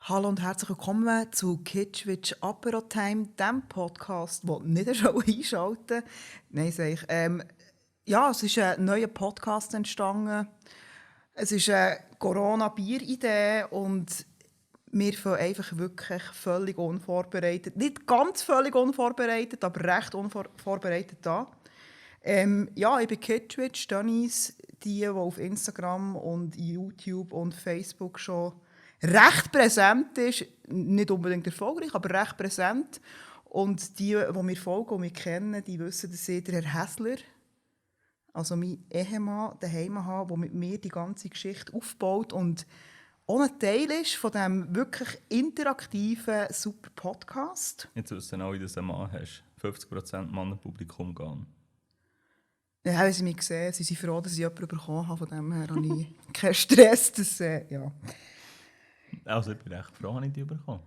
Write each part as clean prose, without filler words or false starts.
Hallo und herzlich willkommen zu Kitschwitsch Apero Time, dem Podcast, der nicht schon einschalten. Nein, sage ich. Ja, es ist ein neuer Podcast entstanden. Es ist eine Corona-Bier-Idee und wir fangen einfach wirklich völlig unvorbereitet, nicht ganz völlig unvorbereitet, aber recht unvorbereitet an. Ja, ich bin Kitschwitsch, Denise, die auf Instagram und YouTube und Facebook schon recht präsent ist. Nicht unbedingt erfolgreich, aber recht präsent. Und die mir folgen und mich kennen, die wissen, dass ich der Herr Häsler, also mein Ehemann, daheim habe, der mit mir die ganze Geschichte aufbaut und auch ein Teil ist von diesem wirklich interaktiven, super Podcast. Jetzt wissen alle, dass du einen Mann hast. 50% Mannenpublikum gehen. Ja, wenn sie mich sehen, sind sie froh, dass ich jemanden bekommen habe. Von dem her habe ich keinen Stress. Das, ja. Also ich bin recht froh, dass ich die bekommen.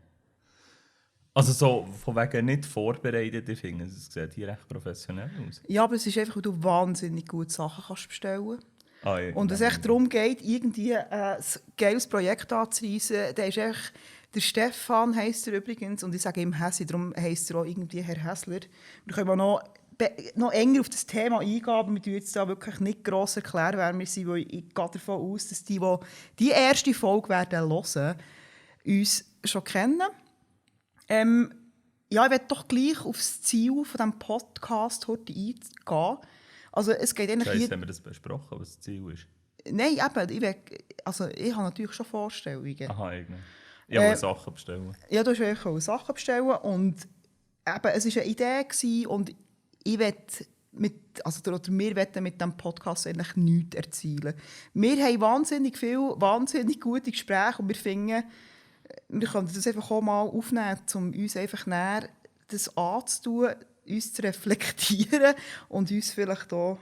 Also so von wegen nicht vorbereitet, ich finde, es sieht hier recht professionell aus. Ja, aber es ist einfach, weil du wahnsinnig gute Sachen kannst bestellen kannst. Ja, Und es echt darum geht, irgendwie ein geiles Projekt anzureisen, der ist echt, der Stefan heisst er übrigens, und ich sage ihm Häsli, darum heisst er auch irgendwie Herr Häsler. Wir können noch enger auf das Thema eingehen, aber wir tun jetzt da wirklich nicht gross erklären, wer wir sind, weil ich gehe davon aus, dass die erste Folge werden hören, uns schon kennen. Ja, ich werde doch gleich auf das Ziel von diesem Podcast heute eingehen. Also es geht eigentlich Scheiße, haben wir das besprochen, was das Ziel ist? Nein, eben, ich habe natürlich schon Vorstellungen. Aha, irgendwie. Ich wollte Sachen bestellen. Ja, du hast auch Sachen bestellen und eben, es war eine Idee gewesen, und ich will wir wollen mit diesem Podcast eigentlich nichts erzielen. Wir haben wahnsinnig gute Gespräche und wir finden, wir können das einfach auch mal aufnehmen, um uns einfach näher das anzutun, uns zu reflektieren und uns vielleicht auch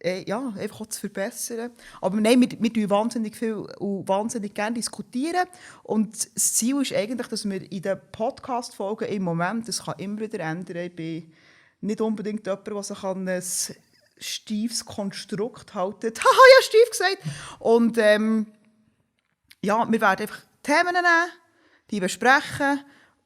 einfach auch zu verbessern. Aber nein, wir tun wahnsinnig viel und wahnsinnig gerne diskutieren. Und das Ziel ist eigentlich, dass wir in den Podcast-Folgen im Moment, das kann immer wieder ändern, ich bin nicht unbedingt jemand, der sich an ein steifes Konstrukt hält. Haha, ja, steif gesagt! Und ja, wir werden einfach Themen nehmen, die besprechen.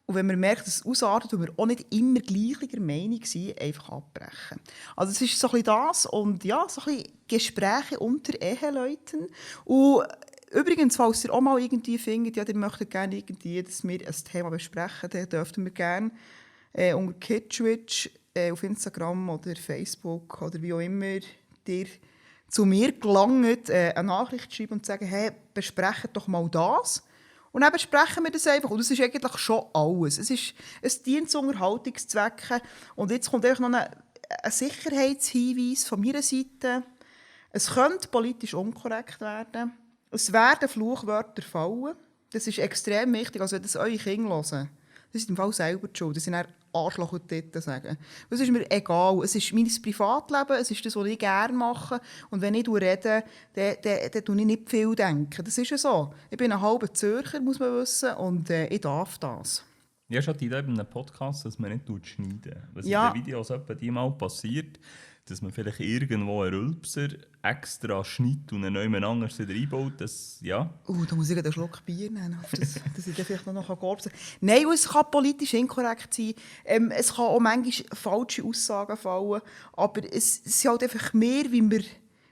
Und wenn wir merken, dass es ausartet und wir auch nicht immer gleicher Meinung sind, einfach abbrechen. Also es ist so ein bisschen das und ja, so ein bisschen Gespräche unter Eheleuten. Und übrigens, falls ihr auch mal irgendwie findet, ja, ihr möchtet gerne irgendwie, dass wir ein Thema besprechen, dann dürften wir gerne unter Kitschwitsch auf Instagram oder Facebook oder wie auch immer dir zu mir gelangt, eine Nachricht schreiben und sagen, hey, besprecht doch mal das. Und dann besprechen wir das einfach. Und das ist eigentlich schon alles. Es dient zu Unterhaltungszwecken. Und jetzt kommt einfach noch ein Sicherheitshinweis von meiner Seite. Es könnte politisch unkorrekt werden. Es werden Fluchwörter fallen. Das ist extrem wichtig. Also wenn das eure Kinder hören, das ist im Fall selber die Schuld. Das sind Arschloch und Titten sagen. Das ist mir egal. Es ist mein Privatleben, es ist das, was ich gerne mache. Und wenn ich rede, dann tue ich nicht viel denken. Das ist ja so. Ich bin ein halber Zürcher, muss man wissen, und ich darf das. Ja, schon die Idee bei einem Podcast, dass man nicht schneiden. Was Ja. in den Videos etwa die mal passiert, dass man vielleicht irgendwo einen Rülpser extra schneidet und einen neuen anders wieder einbaut, das, ja. Da muss ich einen Schluck Bier nehmen, dass ich dann vielleicht noch gorbsen kann. Nein, es kann politisch inkorrekt sein. Es kann auch manchmal falsche Aussagen fallen. Aber es sind halt einfach mehr, wie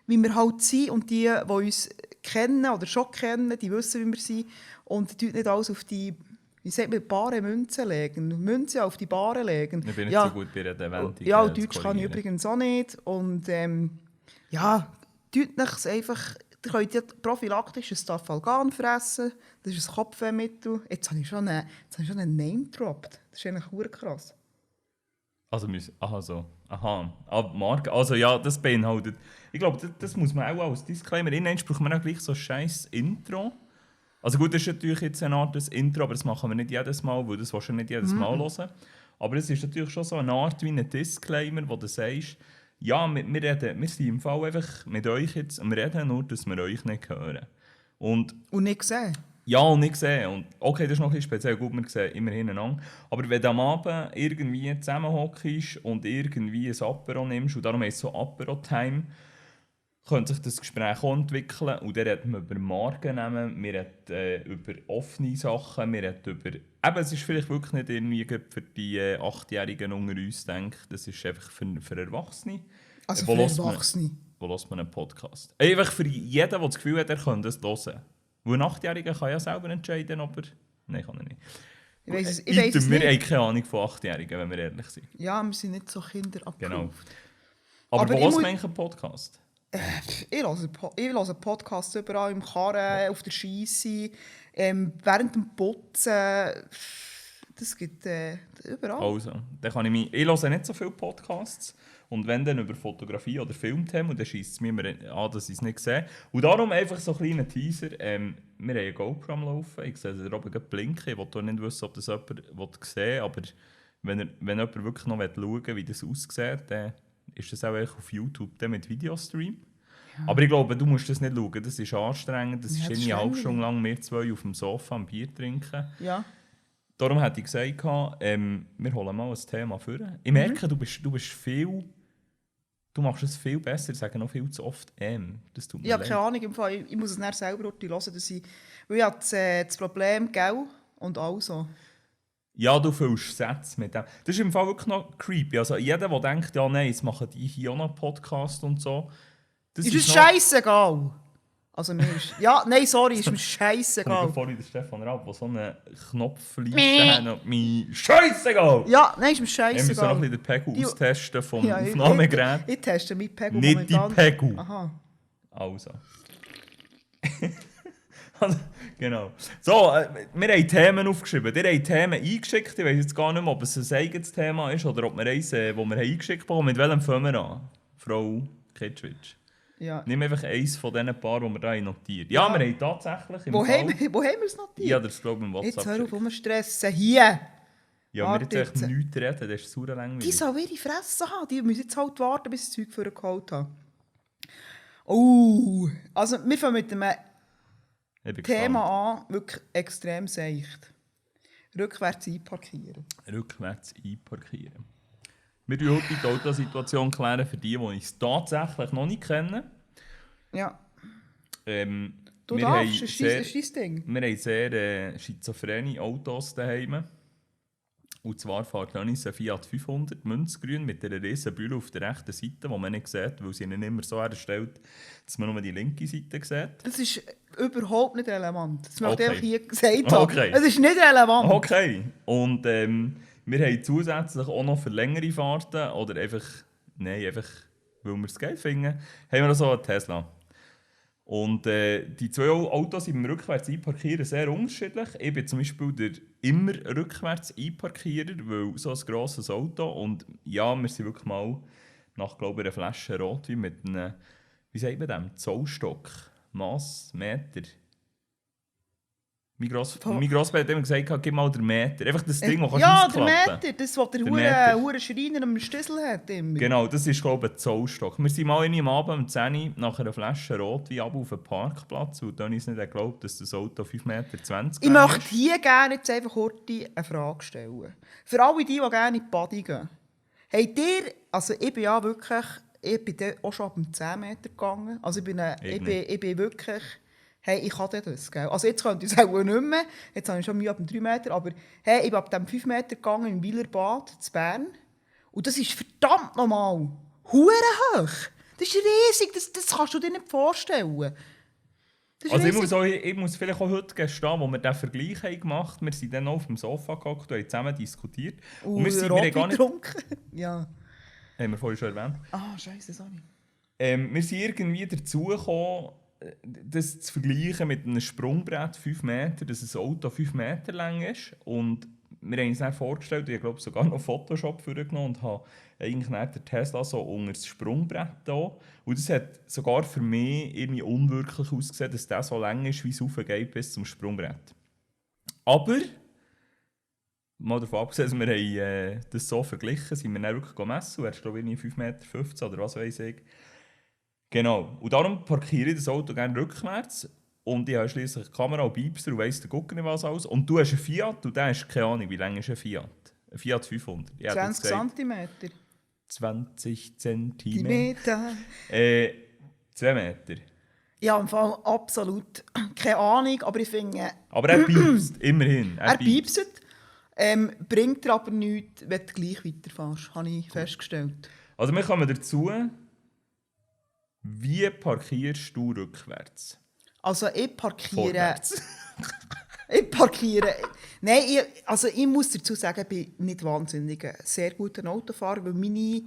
wir halt sind. Und die uns kennen oder schon kennen, die wissen, wie wir sind. Und die nicht alles auf die, wie sagt man, bare Münzen legen. Münzen auf die Bare legen. Ich bin nicht so gut bei der Erwähnung. Ja, und Deutsch kann ich übrigens auch nicht. Und ja, deutlich einfach, ihr könnt ja prophylaktisch ein Stafalgan fressen. Das ist ein Kopfwehmittel. Jetzt habe ich schon einen Name gedroppt. Das ist eigentlich verdammt krass. Also, aha. Aber Marke, also ja, das beinhaltet. Ich glaube, das muss man auch als Disclaimer. Innen braucht man auch gleich so ein scheiß Intro. Also gut, das ist natürlich jetzt eine Art des Intro, aber das machen wir nicht jedes Mal, weil das willst du nicht jedes Mal hören. Aber es ist natürlich schon so eine Art wie ein Disclaimer, wo du sagst, ja, wir sind im Fall einfach mit euch jetzt am Reden, nur dass wir euch nicht hören. Und nicht sehen. Ja, und nicht sehen. Und okay, das ist noch ein bisschen speziell, gut, wir sehen immerhin einander. Aber wenn du am Abend irgendwie zusammenhockst und irgendwie ein Apero nimmst, und darum heisst es so Apero-Time, könnte sich das Gespräch auch entwickeln. Und dann reden wir über Markennamen, wir reden über offene Sachen, wir reden über... Eben, es ist vielleicht wirklich nicht irgendwie für die 8-Jährigen unter uns, denke ich. Das ist einfach für Erwachsene. Also Wo für hört man- Erwachsene. Wo hört man einen Podcast? Einfach für jeden, der das Gefühl hat, er könnte es hören. Weil ein 8-Jähriger kann ja selber entscheiden, ob er... Nein, kann er nicht. Ich weiss es Wir nicht. haben keine Ahnung von 8-Jährigen, wenn wir ehrlich sind. Ja, wir sind nicht so kinderapproved. Genau. Aber Aber wo ich hört muss- man eigentlich einen Podcast? Ich höre Podcasts überall, im Karren, auf der Scheisse, während dem Putzen. Das gibt überall. Also, dann kann ich höre nicht so viele Podcasts. Und wenn dann über Fotografie oder Filmthemen, dann scheisst es mir immer an, dass ich es nicht sehe. Und darum einfach so einen kleinen Teaser. Wir haben eine GoPro am Laufen. Ich sehe da oben gerade blinken. Ich will nicht wissen, ob das jemand sehen will. Aber wenn jemand wirklich noch schauen will, wie das aussieht, dann ist das auch eigentlich auf YouTube dann mit Videostream. Ja. Aber ich glaube, du musst das nicht schauen. Das ist anstrengend. Das Ja, ist das irgendwie eine halbe ist Stunde lang wir zwei auf dem Sofa ein Bier trinken. Ja. Darum hätte ich gesagt, wir holen mal ein Thema vor. Ich merke, du bist viel... Du machst es viel besser, ich sage noch viel zu oft Das tut mir Ich habe leid. keine Ahnung, im Fall, ich muss es dann selber hören, dass ich... Weil ich habe das Problem, gell? Und also. Ja, du füllst Sätze mit dem. Das ist im Fall wirklich noch creepy. Also jeder, der denkt, ja nein, jetzt machen die hier auch noch einen Podcast und so. Das Ist es noch... scheissegal? Also mir ist... Ja, nein, sorry, ist mir Ich scheissegal. habe vorhin den Stefan Raab, der so einen Knopfleiste hat und mir «Scheissegal!» Ja, nein, ist mir Wir müssen noch ein scheissegal. bisschen den Pegel Die- austesten vom Ja, Aufnahmegerät. Ich teste mit Pegel Nicht die momentan. Pegel. Aha. Also. Genau. So, wir haben Themen aufgeschrieben. Ihr habt Themen eingeschickt. Ich weiß jetzt gar nicht mehr, ob es ein eigenes Thema ist oder ob wir eins, das wir eingeschickt haben. Mit welchem fangen wir an? Frau Kitschwitsch. Ja. Nimm einfach eins von diesen paar, die wir hier notiert. Ja, Ja. wir haben tatsächlich im Wo Fall... haben wir es notiert? Ja, das glaube ich im Jetzt WhatsApp. hör auf, stressen. Hier! Ja, wir Warte jetzt echt jetzt. nichts reden, das ist sauer langweilig. Die sollen ihre Fresse haben. Die müssen jetzt halt warten, bis ich das Zeug für geholt habe. Oh, also wir fangen mit einem Ich bin Thema an, wirklich extrem seicht. Rückwärts einparkieren. gespannt. Rückwärts einparkieren. Wir klären heute die Autosituation klären für die es tatsächlich noch nicht kennen. Ja, wir du darfst, haben das sehr- ist dein Ding. Wir haben sehr schizophrene Autos daheim. Und zwar fährt Janis ein Fiat 500 Münzgrün mit einer riesen Bühne auf der rechten Seite, die man nicht sieht, weil sie ihn immer so herstellt, dass man nur die linke Seite sieht. Das ist überhaupt nicht relevant. Das möchte ich Okay. einfach hier gesagt haben. Okay. Es ist nicht relevant. Okay. Und wir haben zusätzlich auch noch für längere Fahrten oder einfach, weil wir es geil finden, haben wir so einen Tesla. Und die zwei Autos im rückwärts einparkieren sehr unterschiedlich. Ich bin zum Beispiel der immer rückwärts Einparkierer, weil so ein grosses Auto und ja, wir sind wirklich mal nach, glaube ich, einer Flasche Rotwein mit einem, wie sagt man dem, Zollstock, Mass, Meter. Mein Grossbär hat immer gesagt, gib mal den Meter. Einfach das Ding, das Ja, kannst der ausklappen. Meter, das, was der Meter. hure Schreiner am Stüssel hat. Immer. Genau, das ist, glaube ich, ein Zollstock. Wir sind mal am Abend um 10 Uhr nach einer Flasche Rotwein auf den Parkplatz, weil Dennis nicht geglaubt, dass das Auto 5,20 Meter Ich möchte hier gerne jetzt einfach kurz eine Frage stellen. Für alle die gerne in die Body gehen. Habt ihr, also ich bin ja wirklich, ich bin dort auch schon ab dem 10 Meter gegangen. Also ich bin wirklich, hey, ich kann das, gell? Also jetzt könnte ich es auch nicht mehr, jetzt habe ich schon Mühe ab dem 3 Meter, aber hey, ich bin ab dem 5 Meter gegangen im Wielerbad in Bern. Und das ist verdammt normal. Hure hoch. Das ist riesig, das kannst du dir nicht vorstellen. Das ist Also riesig. ich muss vielleicht auch heute gestehen, wo wir diesen Vergleich haben gemacht haben, wir sind dann auch auf dem Sofa gehockt und haben zusammen diskutiert. Und wir haben gar nicht... getrunken. Ja. Haben wir vorhin schon erwähnt. Ah, scheiße, sorry. Wir sind irgendwie dazu gekommen, das zu vergleichen mit einem Sprungbrett 5 Meter, dass ein Auto 5 Meter lang ist. Und wir haben uns dann vorgestellt, ich glaube sogar noch Photoshop vorgenommen und habe eigentlich dann den Tesla so unter das Sprungbrett da. Und das hat sogar für mich irgendwie unwirklich ausgesehen, dass der so lang ist, wie es raufgeht bis zum Sprungbrett. Aber, mal davon abgesehen, wir haben das so verglichen, sind wir dann wirklich gemessen. Er ist, glaube ich, 5,15 Meter oder was weiß ich. Genau. Und darum parkiere ich das Auto gerne rückwärts. Und ich habe schliesslich eine Kamera und Piepser und weiss der Gucker nicht was alles. Und du hast einen Fiat und der hast keine Ahnung, wie lang ist ein Fiat? Ein Fiat 500. Ich hätte jetzt 20 gesagt, Zentimeter. 20 Zentimeter. Meter. 2 Meter. Ja, im Fall absolut keine Ahnung, aber ich finde, Aber er piepst, immerhin. er piepst. Bringt dir aber nichts, wenn du gleich weiterfährst, habe ich festgestellt. Also wir kommen dazu, wie parkierst du rückwärts? Also ich parkiere... Vorwärts. Ich parkiere... Nein, ich muss dazu sagen, ich bin nicht wahnsinnig ein sehr guter Autofahrer, weil meine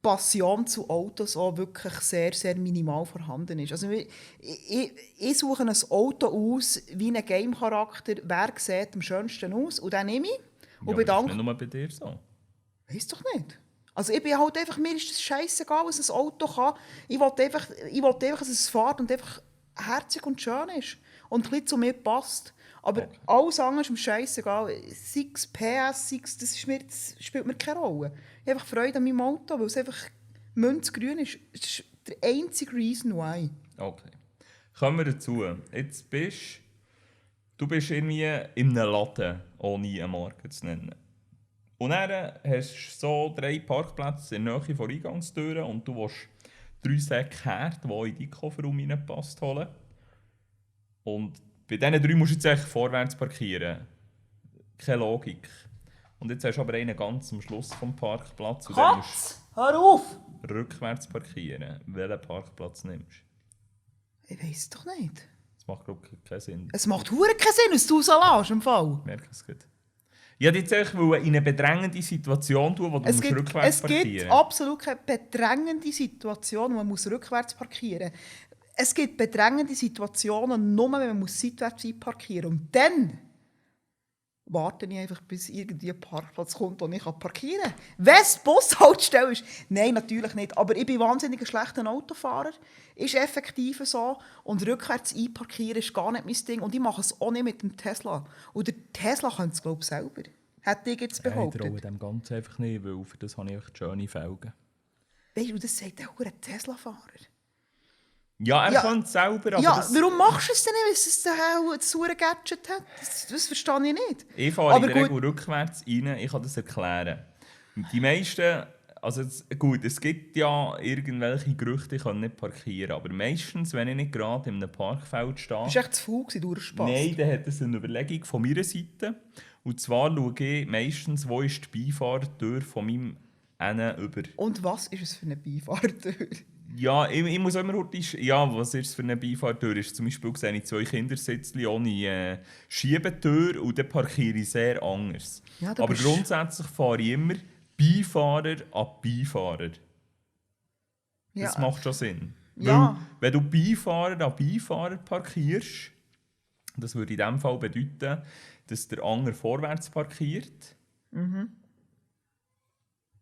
Passion zu Autos auch wirklich sehr, sehr minimal vorhanden ist. Also ich suche ein Auto aus wie ein Game-Charakter, wer sieht am schönsten aus, und den nehme ich. Und Ja, das ist nicht nur bei dir so. Weiss doch nicht. Also ich bin halt einfach, mir ist das scheissegal, was ein Auto kann. Ich will einfach, dass es fährt und einfach herzig und schön ist. Und ein bisschen zu mir passt. Aber Okay. alles andere ist mir scheissegal. 6 PS, 6, das spielt mir keine Rolle. Ich habe einfach Freude an meinem Auto, weil es einfach münzgrün ist. Das ist der einzige Reason why. Okay. Kommen wir dazu. Du bist irgendwie in einem Laden, ohne eine Marke zu nennen. Und dann hast du so 3 Parkplätze in der Nähe von Eingangstüren und du willst 3 Säcke Herd, die in deinen Kofferraum reinpasst, holen. Und bei diesen 3 musst du jetzt eigentlich vorwärts parkieren. Keine Logik. Und jetzt hast du aber einen ganz am Schluss vom Parkplatz und dann musst Hör auf! du rückwärts parkieren. Welchen Parkplatz nimmst du? Ich weiss doch nicht. Das macht, glaube ich, keinen Sinn. Es macht verdammt keinen Sinn, dass du so lässt, im Fall. Ich merke es gut. Ich wollte jetzt eigentlich in eine bedrängende Situation tun, wo du rückwärts parkieren Es gibt absolut keine bedrängende Situation, wo man rückwärts parkieren muss. Es gibt bedrängende Situationen, nur wenn man seitwärts einparkieren muss. Und dann warte ich einfach, bis irgendwie ein Parkplatz kommt, wo ich parkieren kann. Wenn es die Bushaltestelle ist. Nein, natürlich nicht. Aber ich bin wahnsinnig ein schlechter Autofahrer. Ist effektiv so. Und rückwärts einparkieren ist gar nicht mein Ding. Und ich mache es auch nicht mit dem Tesla. Und der Tesla könnte es, glaube ich, selber. Hätte ich jetzt behauptet. Ich traue dem Ganzen einfach nicht, weil für das habe ich echt schöne Felgen. Weißt du, das sagt auch ein Tesla-Fahrer. Ja, er kann es selber, aber ja, das... warum machst du es denn nicht, wenn es das saure Gadget hat? Das verstehe ich nicht. Ich fahre in Aber der Regel rückwärts rein, ich kann das erklären. Die meisten... Also gut, es gibt ja irgendwelche Gerüchte, ich kann nicht parkieren, aber meistens, wenn ich nicht gerade in einem Parkfeld stehe... Bist du echt zu faul gewesen, durchgespasst? Nein, dann hat es eine Überlegung von meiner Seite. Und zwar schaue ich meistens, wo ist die Beifahrertür von meinem über. Und was ist es für eine Beifahrertür? Ja, ich muss immer ja, was ist es für eine Beifahrertür? Ist zum Beispiel sehe ich 2 Kindersitzchen ohne Schiebetür und dann parkiere ich sehr anders. Ja, aber grundsätzlich fahre ich immer Beifahrer an Beifahrer. Das macht schon Sinn. Ja. Weil, wenn du Beifahrer an Beifahrer parkierst, das würde in diesem Fall bedeuten, dass der andere vorwärts parkiert.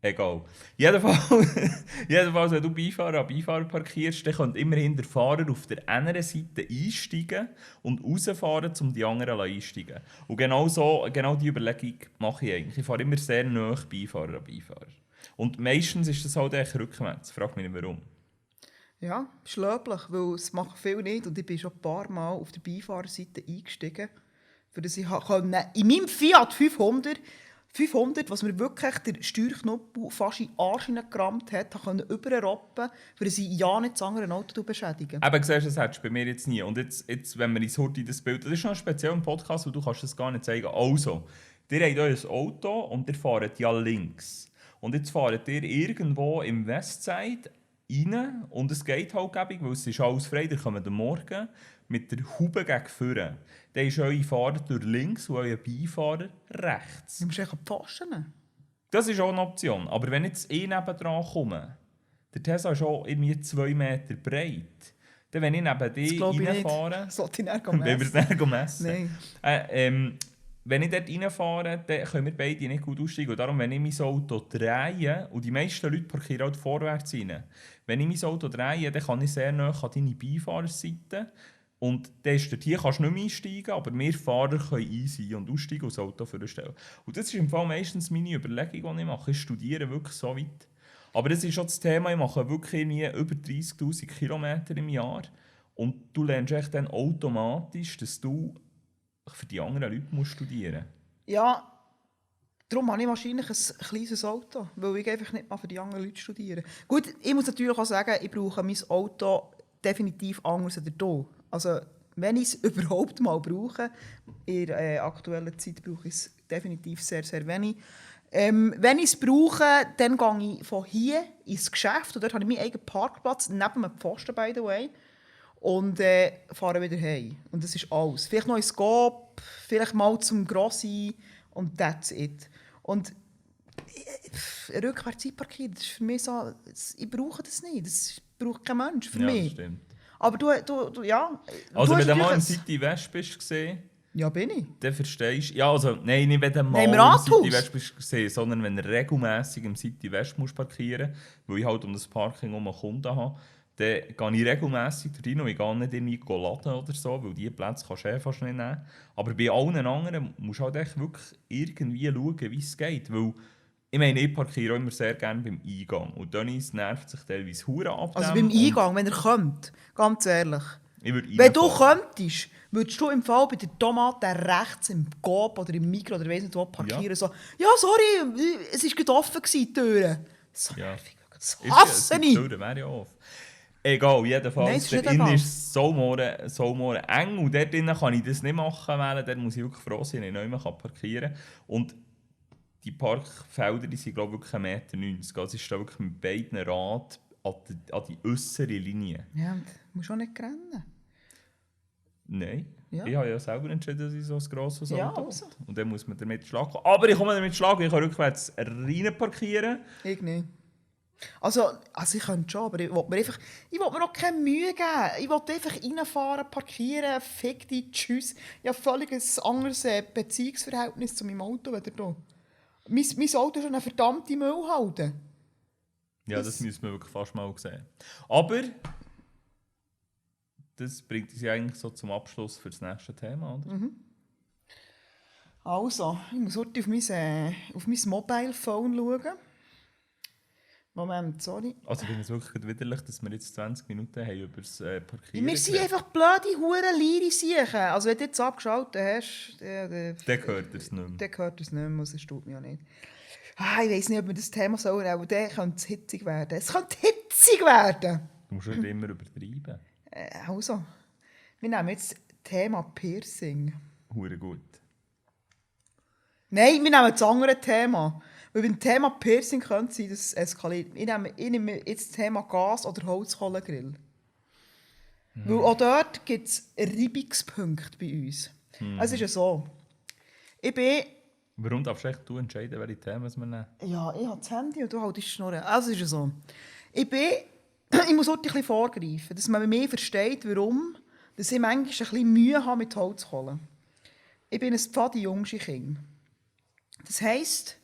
Egal. Jedenfalls, wenn du Beifahrer an Beifahrer parkierst, dann kann immerhin der Fahrer auf der anderen Seite einsteigen und rausfahren, um die anderen einsteigen. Und genau diese Überlegung mache ich eigentlich. Ich fahre immer sehr nahe Beifahrer an Beifahrer. Und meistens ist das halt echt rückwärts. Frag mich nicht warum. Ja, ist löblich, weil es machen viele nicht. Und ich bin schon ein paar Mal auf der Beifahrerseite eingestiegen, für das ich in meinem Fiat 500, was mir wirklich der Steuerknopf fast in den Arsch hineingerammt hat, konnte überroppen, für das ich ja nicht das andere Auto beschädigen. Eben, siehst du, das hättest du bei mir jetzt nie. Und jetzt wenn wir ins Hurti das Bild... Das ist noch ein spezieller Podcast, weil du kannst das gar nicht zeigen. Also, ihr habt euer Auto und ihr fahrt ja links. Und jetzt fahrt ihr irgendwo im Westside rein und es geht halt gäbig, weil es ist alles frei, ihr kommt am Morgen mit der Haube gegen vorne. Dann ist eure Fahrertür links und euer Beifahrer rechts. Du musst echt an die Pfosten. Das ist auch eine Option. Aber wenn jetzt nebendran komme, der Tesla ist auch irgendwie 2 Meter breit, dann wenn ich neben dir reinfahre... Das sollte ich nicht wenn wir es dann messen. Nein. Wenn ich dort reinfahre, dann können wir beide nicht gut aussteigen. Und darum, wenn ich mein Auto drehe, und die meisten Leute parkieren halt vorwärts rein, wenn ich mein Auto drehe, dann kann ich sehr nahe an deine Beifahrerseite. Und dann ist dort, hier kannst du nicht mehr einsteigen, aber wir Fahrer können ein- und aussteigen und das Auto vorstellen. Und das ist im Fall meistens meine Überlegung, die ich mache. Ich studiere wirklich so weit. Aber das ist schon das Thema, ich mache wirklich nie über 30'000 Kilometer im Jahr. Und du lernst echt dann automatisch, dass du für die anderen Leute musst studieren. Ja, darum habe ich wahrscheinlich ein kleines Auto, weil ich einfach nicht mal für die anderen Leute studiere. Gut, ich muss natürlich auch sagen, ich brauche mein Auto definitiv anders als du. Also, wenn ich es überhaupt mal brauche, in der aktuellen Zeit brauche ich es definitiv sehr, sehr wenig. Wenn ich es brauche, dann gehe ich von hier ins Geschäft. Und dort habe ich meinen eigenen Parkplatz, neben einem Pfosten, by the way. Und fahre wieder heim. Und das ist alles. Vielleicht noch ins Coop, vielleicht mal zum Grossi und that's it. Und rückwärts einparkieren, das ist für mich so, ich brauche das nicht. Das braucht kein Mensch für Ja, das mich. stimmt. Aber du ja. Also du wenn du mal im natürlich City West bist gesehen, ja, bin ich. dann verstehst du... Ja, also nein, nicht wenn du mal Nein, im im Rathaus. City West bist gesehen, sondern wenn du regelmässig im City West musst parkieren, weil ich halt um das Parking um einen Kunden habe, dann gehe ich regelmässig rein und ich gehe nicht irgendwie laden oder so, weil diese Plätze kannst du fast nicht nehmen. Aber bei allen anderen musst du halt echt wirklich irgendwie schauen, wie es geht, weil ich meine, ich parkiere auch immer sehr gerne beim Eingang. Und Dennis nervt sich teilweise hure ab. Also beim Eingang, wenn er kommt, ganz ehrlich. Wenn du könntest, würdest du im Fall bei der Tomate rechts im Coop oder im Mikro oder weiss nicht wo parkieren. Ja. So, ja, sorry, es war gerade offen, die Türen. So Ja. nervig, das hasse ich. Die Türen wären ja offen. Egal, jedenfalls. Nein, es ist nicht dort innen egal. ist so eng und dort drinnen kann ich das nicht machen. Dort muss ich wirklich froh sein, dass ich nicht mehr parkieren kann. Und die Parkfelder die sind, glaube ich, wirklich 1,90 Meter. Also ich stehe wirklich mit beiden Raden an die äußere Linie. Ja, und du musst auch nicht rennen. Nein. Ja. Ich habe ja selber entschieden, dass ich so ein grosses Ja, Auto also. will. Und dann muss man damit schlagen. Aber ich komme damit schlagen, ich kann rückwärts rein parkieren. Ich nicht. Also ich könnte schon, aber ich will mir auch keine Mühe geben. Ich will einfach reinfahren, parkieren, fick dich, tschüss. Ich habe völlig ein anderes Beziehungsverhältnis zu meinem Auto als du. Mein Auto ist eine verdammte Müllhalde. Ja, das müssen wir wirklich fast mal sehen. Aber das bringt uns ja eigentlich so zum Abschluss für das nächste Thema, oder? Also, ich muss heute auf mein Mobile Phone schauen. Moment, sorry. Also ich finde es wirklich widerlich, dass wir jetzt 20 Minuten haben über das Parkieren Wir sind geredet. einfach blöde Huren-Leere-Siechen. Also wenn du jetzt abgeschaltet hast, dann Dann gehört es nicht mehr. dann gehört es nicht mehr, das tut mir ja nicht. Ich weiss nicht, ob wir das Thema so aber dann könnte es hitzig werden. Es könnte hitzig werden! Du musst nicht immer übertreiben. Also, wir nehmen jetzt das Thema Piercing. Hure gut. Nein, wir nehmen das andere Thema. Weil beim Thema Piercing könnte es sein, dass es eskaliert. Ich nehme jetzt das Thema Gas- oder Holzkohlegrill. Weil auch dort gibt es Reibungspunkte bei uns. Es ist ja so. Warum darfst du echt du entscheiden, welche Themen wir nehmen? Ja, ich habe das Handy und du haltest die Schnurren. Also es ist ja so. Ich muss heute ein bisschen vorgreifen, dass man bei mir versteht, warum dass ich manchmal ein bisschen Mühe habe mit Holzkohlen. Ich bin ein pfadi-jungsche Kind. Das heisst,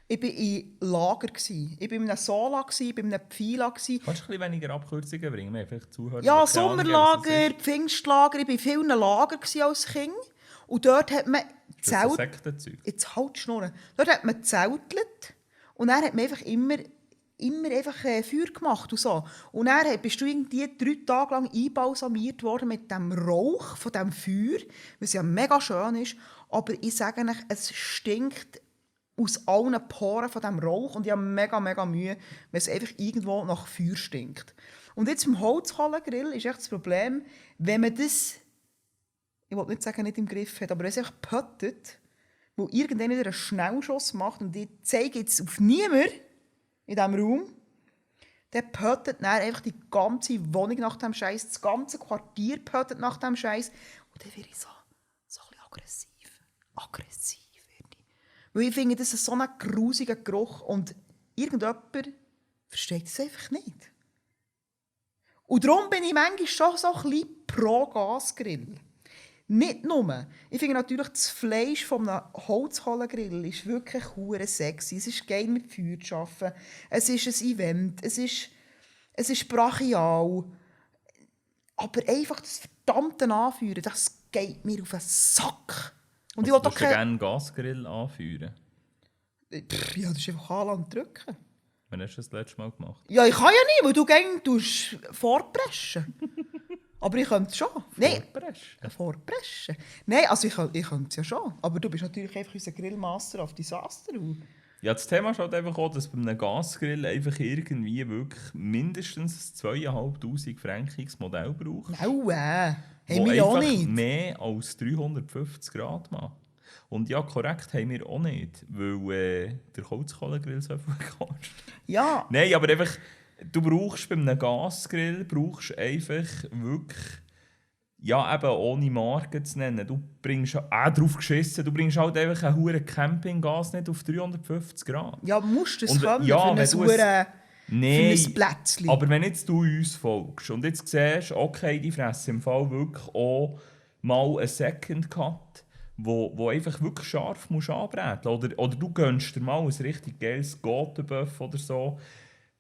ich war in Lager. Ich war in einem Sola, ich war in einem Pfila. Kannst du ein bisschen weniger Abkürzungen bringen? Wir haben vielleicht Zuhörer, Ja, die keine Ahnung haben, was das Sommerlager, ist. Pfingstlager. Ich war in vielen Lagern als Kind. Und dort hat man Das ist ein Zelt... Sektenzeug. Jetzt halt die Schnurren. Dort hat man gezeltelt und dann hat man einfach immer einfach Feuer gemacht und so. Und dann bist du irgendwie 3 Tage lang einbalsamiert worden mit dem Rauch von dem Feuer, was ja mega schön ist. Aber ich sage euch, es stinkt aus allen Poren von dem Rauch und ich habe mega, mega Mühe, wenn es einfach irgendwo nach Feuer stinkt. Und jetzt beim Holzkohlegrill ist echt das Problem, wenn man das, ich will nicht sagen, nicht im Griff hat, aber wenn es einfach pöttet, wo irgendwann wieder einen Schnellschuss macht und ich zeige jetzt auf niemanden in diesem Raum, dann pöttet dann einfach die ganze Wohnung nach dem Scheiß, das ganze Quartier pöttet nach dem Scheiß und dann werde ich so ein bisschen aggressiv. Aggressiv werde ich. Weil ich finde, das ist so ein grusiger Geruch und irgendjemand versteht es einfach nicht. Und darum bin ich manchmal schon so ein bisschen pro Gasgrill. Nicht nur. Ich finde natürlich, das Fleisch von einem Holzkohlegrill ist wirklich hure sexy. Es ist geil, mit Feuer zu arbeiten. Es ist ein Event. Es ist brachial. Aber einfach das verdammte Anführen, das geht mir auf den Sack. Und Also, ich will du doch gerne keine... einen Gasgrill anführen. Ja, das ist einfach anlassen drücken. Wann hast du das letzte Mal gemacht? Ja, ich kann ja nicht, weil du gerne vorpreschen. Aber ich könnte es schon. Nein. Vorpreschen? Vorpreschen? Nein, also ich könnte es ja schon. Aber du bist natürlich einfach unser Grillmaster auf Disaster. Ja, das Thema ist halt einfach auch, dass bei einem Gasgrill einfach irgendwie wirklich mindestens ein 2'500 frankiges Modell braucht. Haben Wo wir auch einfach nicht. mehr als 350 Grad macht. Und ja, korrekt, haben wir auch nicht, weil der Holzkohlegrill so viel kostet. Ja, Nein, aber einfach, du brauchst bei einem Gasgrill einfach wirklich, ja eben ohne Marke zu nennen, du bringst auch drauf geschissen, du bringst halt einfach ein hure Campinggas nicht auf 350 Grad. ja, musst du es Und, können ja, für ein wenn du Hure- Nein, für ein Plätzchen. aber wenn jetzt du uns folgst und jetzt siehst, okay, die fressen im Fall wirklich auch mal einen Second Cut, wo einfach wirklich scharf musst anbraten. Oder du gönnst dir mal ein richtig geiles Goteböff oder so.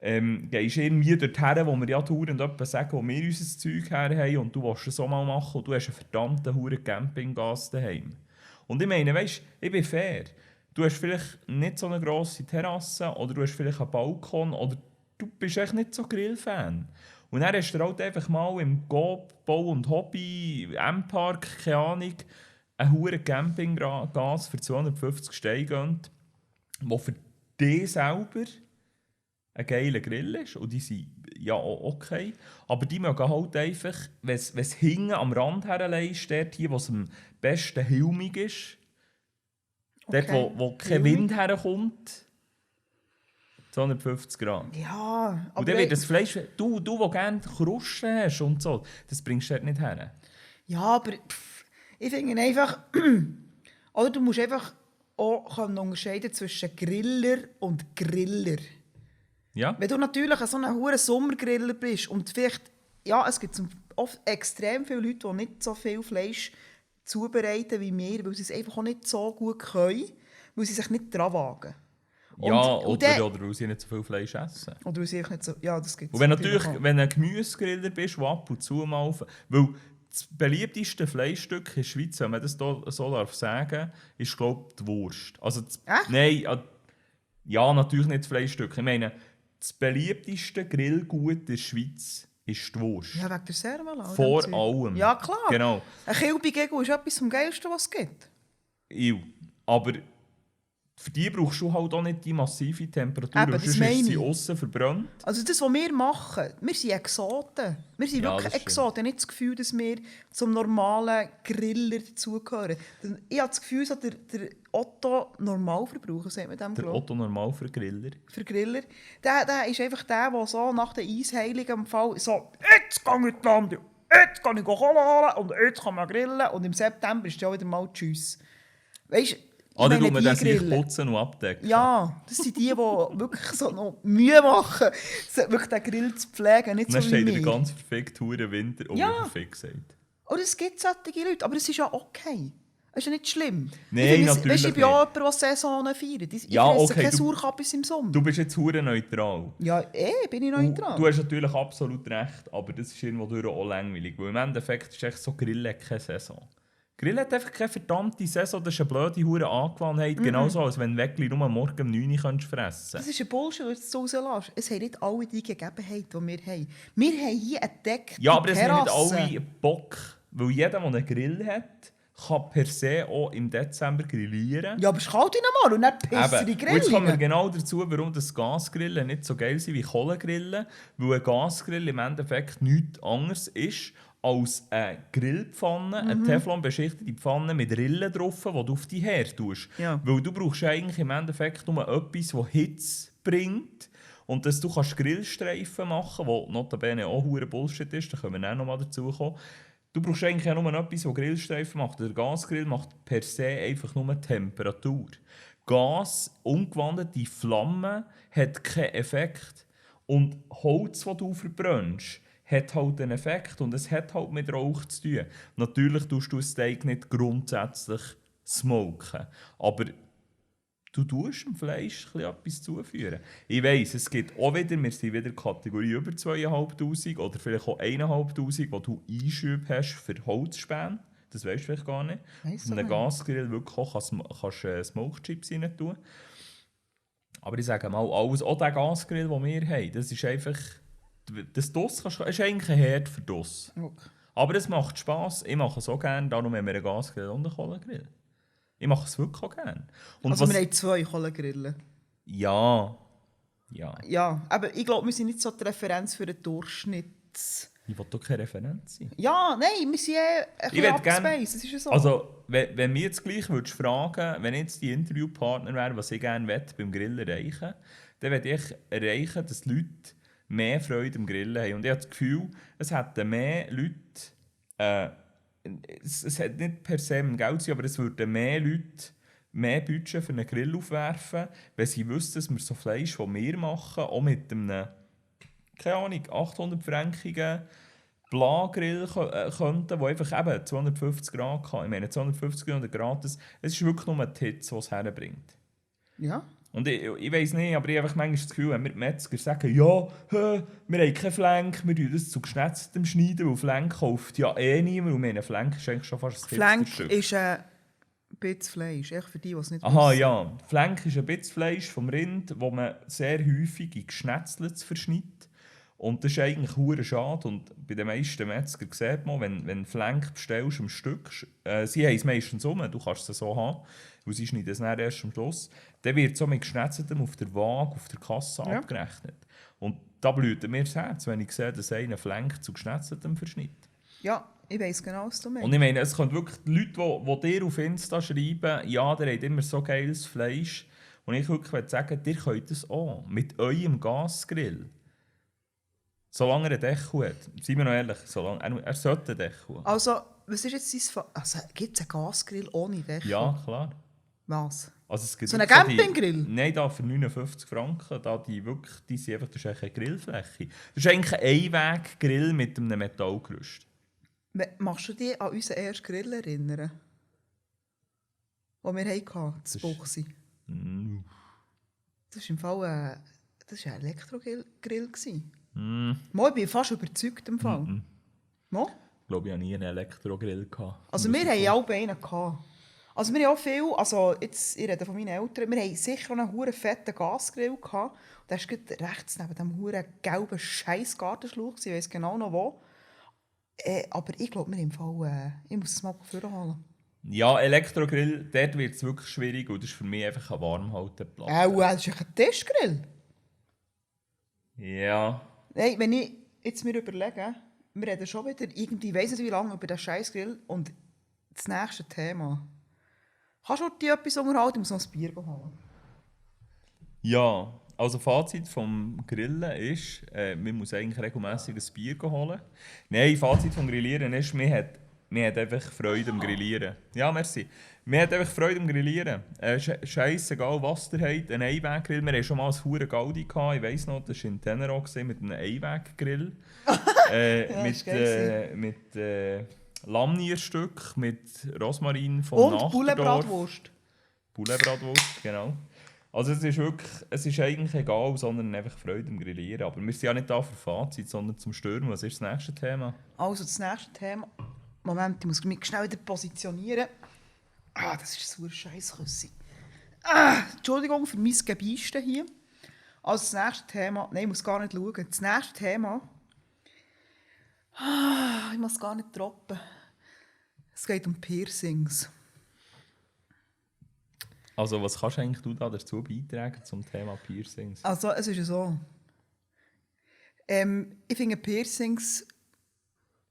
Gehst irgendwie dorthin, wo wir ja dauernd etwas sagen, wo wir unser Zeug her haben und du willst es so mal machen und du hast einen verdammten Huren Campinggas daheim. Und ich meine, weißt, ich bin fair. Du hast vielleicht nicht so eine grosse Terrasse oder du hast vielleicht einen Balkon oder du bist echt nicht so Grillfan. Und dann hast du dir halt einfach mal im Coop, Bau und Hobby, M-Park, keine Ahnung, einen huren Campinggas für 250 Steine gönnt, der für dich selber ein geiler Grill ist. Und die sind ja auch okay. Aber die mögen halt einfach, wenn es hinten am Rand herleist, dort hier, wo es am besten hilmig ist, dort, wo kein Wind herkommt, 250 Grad. Ja, Und dann wird das Fleisch, du gerne Krusten hast und so, das bringst du dort nicht her. ja, aber ich finde einfach, oder du musst einfach auch können unterscheiden zwischen Griller und Griller. Ja? Wenn du natürlich so ein hoher Sommergriller bist und vielleicht, ja, es gibt oft extrem viele Leute, die nicht so viel Fleisch zubereiten wie wir, weil sie es einfach auch nicht so gut können, weil sie sich nicht dran wagen. Ja, Und oder weil sie nicht so viel Fleisch essen. Oder weil sie einfach nicht so, ja, das gibt's Und wenn natürlich, auch. wenn du ein Gemüsegriller bist, der ab und zu mal... Weil das beliebteste Fleischstück in der Schweiz, wenn man das so darf sagen, ist, glaube ich, die Wurst. Also Echt? Nein, ja, natürlich nicht das Fleischstück. Ich meine, das beliebteste Grillgut in der Schweiz ist die Wurst. Ja, wegen der Servala. Vor allem. Ja, klar. Genau. Ein Kilbigegel ist etwas vom Geilsten, was es gibt. Aber für die brauchst du halt auch nicht die massive Temperatur, Eben, weil das sonst meine ist sie ich. aussen verbrannt. Also das, was wir machen, wir sind Exoten. Wir sind Ja, wirklich das stimmt. Exoten. Ich habe nicht das Gefühl, dass wir zum normalen Griller dazugehören. Ich habe das Gefühl, so der Otto-Normalverbraucher, sagt man dem, Der glaube ich, Otto normal für Griller. für Griller, der ist einfach der so nach der Eisheiligen im Fall so, jetzt gehe ich in die Lande, jetzt gehe ich Cola holen und jetzt kann man grillen und im September ist ja wieder mal Tschüss. Weißt du, Oder meine, tut man die das sich grillen. putzen und abdecken? Ja, das sind die wirklich so noch Mühe machen, wirklich den Grill zu pflegen, nicht Und dann so wie steht der wir. ganz perfekt hure Winter und Ja. perfekt gesagt. Oder es gibt solche Leute, aber es ist ja okay. Es ist ja nicht schlimm. Nein, Ich finde, natürlich weißt, ich bin auch jemand, der Saisonen feiert. Ich Ja, fresse okay, keine du- Sauerkappis im Sommer. Du bist jetzt hure neutral. Ja, bin ich neutral. Du hast natürlich absolut recht, aber das ist irgendwo durch auch langweilig. Weil im Endeffekt ist echt so, Grill hat keine Saison. Grill hat einfach keine verdammte Saison, das ist eine blöde hure Angewohnheit. Genauso, als wenn du Weckli nur morgen um 9 Uhr fressen könntest. Das ist ein Bullshit, was du rauslässt. Es haben nicht alle die Gegebenheiten, die wir haben. Wir haben hier eine Deckte Ja, aber es haben nicht Terrasse. alle Bock, weil jeder, der einen Grill hat, kann per se auch im Dezember grillieren. Ja, aber es ist kalt in mal und dann pisst die Und jetzt kommen wir Grille. genau dazu, warum das Gasgrillen nicht so geil sind wie Kohlegrillen. Weil ein Gasgrill im Endeffekt nichts anderes ist als eine Grillpfanne, eine Teflon-beschichtete Pfanne mit Rillen drauf, die du auf die Herd tust. Ja. Weil du brauchst eigentlich im Endeffekt nur etwas, das Hitze bringt. Und dass du kannst Grillstreifen machen kannst, was notabene auch hure Bullshit ist, da können wir auch noch mal dazu kommen. Du brauchst eigentlich auch nur etwas, das Grillstreifen macht. Der Gasgrill macht per se einfach nur Temperatur. Gas, umgewandelte Flamme, hat keinen Effekt. Und Holz, das du verbrennst, hat halt einen Effekt. Und es hat halt mit Rauch zu tun. Natürlich tust du ein Steak nicht grundsätzlich smoken. Aber du tust dem Fleisch etwas zuführen. Ich weiss, es gibt auch wieder, wir sind wieder Kategorie über 2500 oder vielleicht auch 1500, wo du Einschübe hast für Holzspäne. Das weisst du vielleicht gar nicht. Weiss Auf einem ich Gasgrill wirklich auch kannst du Smokechips rein tun. Aber ich sage mal, alles, auch der Gasgrill, den wir haben, das ist einfach... Das Doss ist eigentlich ein Herd für Doss. Okay. Aber es macht Spass. Ich mache es auch gerne, darum haben wir einen Gasgrill und einen Kohlegrill. Ich mache es wirklich auch gerne. Und Also was, wir haben 2 Kohlegrillen. Ja. Ja, aber ich glaube, wir sind nicht so die Referenz für den Durchschnitts... Ich will doch keine Referenz sein. Ja, nein, wir sind ein bisschen abgespaced, das ist ja so. Also, wenn mich jetzt gleich würdest fragen, wenn ich jetzt die Interviewpartner wäre, was ich gerne beim Grillen erreichen, dann würde ich erreichen, dass die Leute mehr Freude am Grillen haben. Und ich habe das Gefühl, es hätten mehr Leute, es hat nicht per se um Geld sein, aber es würden mehr Leute mehr Budget für einen Grill aufwerfen, wenn sie wüssten, dass wir so Fleisch, das wir machen, auch mit einem, keine Ahnung, 800-frankigen Bla-Grill könnten, der einfach eben 250 Grad kann. Ich meine, 250 Grad gratis, es ist wirklich nur die Hitze, die es herbringt. Ja. Und ich weiss nicht, aber ich habe manchmal das Gefühl, wenn wir die Metzger sagen, ja, wir haben keinen Flank, wir schneiden das zu geschnetzeltem schneiden, weil Flank kauft ja eh niemand, und meine Flank ist eigentlich schon fast ein Flank Hipsterstück. ist ein bisschen Fleisch, echt für die, die es nicht Aha, wissen. ja. Flank ist ein bisschen Fleisch vom Rind, das man sehr häufig in Geschnetzeltes verschneidet. Und das ist eigentlich hure schade. Und bei den meisten Metzger sieht man, wenn Flank bestellst am Stück, sie haben es meistens du kannst es so haben, weil sie schneiden es dann erst am Schluss, dann wird so mit Geschnetzeltem auf der Waage, auf der Kasse abgerechnet. Und da blüht mir das Herz, wenn ich sehe, dass einer Flank zu Geschnetzeltem verschneidet. Ja, ich weiss genau, was du meinst. Und ich meine, es können wirklich die Leute, die dir auf Insta schreiben, ja, der hat immer so geiles Fleisch. Und ich wirklich sagen, ihr könnt das auch mit eurem Gasgrill. Solange er einen Deckel hat. Seien wir noch ehrlich, solange, er sollte einen Deckel haben. Also, was ist jetzt dein Fall? Also, gibt es einen Gasgrill ohne Deckel? Ja, klar. Was? Also es gibt So einen wirklich Campinggrill? Nein, da für 59 Franken. Da die sind einfach, das ist eigentlich eine Grillfläche. Das ist eigentlich ein Einweggrill mit einem Metallgerüst. Machst du dich an unseren ersten Grill erinnern? Den wir hatten, das Boxi. Das war im Fall das war ein Elektrogrill. Mal, ich bin fast überzeugt im Fall. Mo? Ich glaube, ich hatte nie einen Elektrogrill gehabt. Also wir hatten alle einen gehabt. Also wir haben auch viel, also jetzt, ich rede von meinen Eltern, wir haben sicher einen huere fetten Gasgrill gehabt. Und der war gerade rechts neben dem huren gelben scheiß Gartenschlauch, ich weiss genau noch wo. Aber ich glaube, wir im Fall, ich muss es mal vorholen. Ja, Elektrogrill, dort wird es wirklich schwierig und das ist für mich einfach ein Warmhalteplatte. Das ist ein Tischgrill. Ja. Nein, wenn ich jetzt mir überlege, wir reden schon wieder irgendwie, ich weiss nicht wie lange, über den Scheißgrill und das nächste Thema. Kannst du dir etwas unterhalten? Ich muss noch ein Bier holen. Ja, also Fazit vom Grillen ist, man muss eigentlich regelmässig ein Bier holen. Nein, Fazit vom Grillieren ist, man hat einfach Freude am Grillieren. Ja, merci. Man hat einfach Freude am Grillieren. Scheissegal, was ihr habt, ein Einweggrill. Wir hatten schon mal ein hure Gaudi gehabt. Ich weiss noch, das war in Tenero mit einem Einweggrill. Mit Lammnierstück, mit Rosmarin von Nachterdorf. Und Bullebratwurst. Bullebratwurst, genau. Also es ist eigentlich egal, sondern einfach Freude am Grillieren. Aber wir sind ja nicht da für Fazit, sondern zum Stürmen. Was ist das nächste Thema? Also das nächste Thema... Moment, ich muss mich schnell wieder positionieren. Das ist so ein Scheissküsse. Entschuldigung für mein Gebeiste hier. Also das nächste Thema... Nein, ich muss gar nicht schauen. Das nächste Thema... ich muss gar nicht droppen. Es geht um Piercings. Also was kannst du eigentlich dazu beitragen zum Thema Piercings? Also es ist ja so. Ich finde Piercings...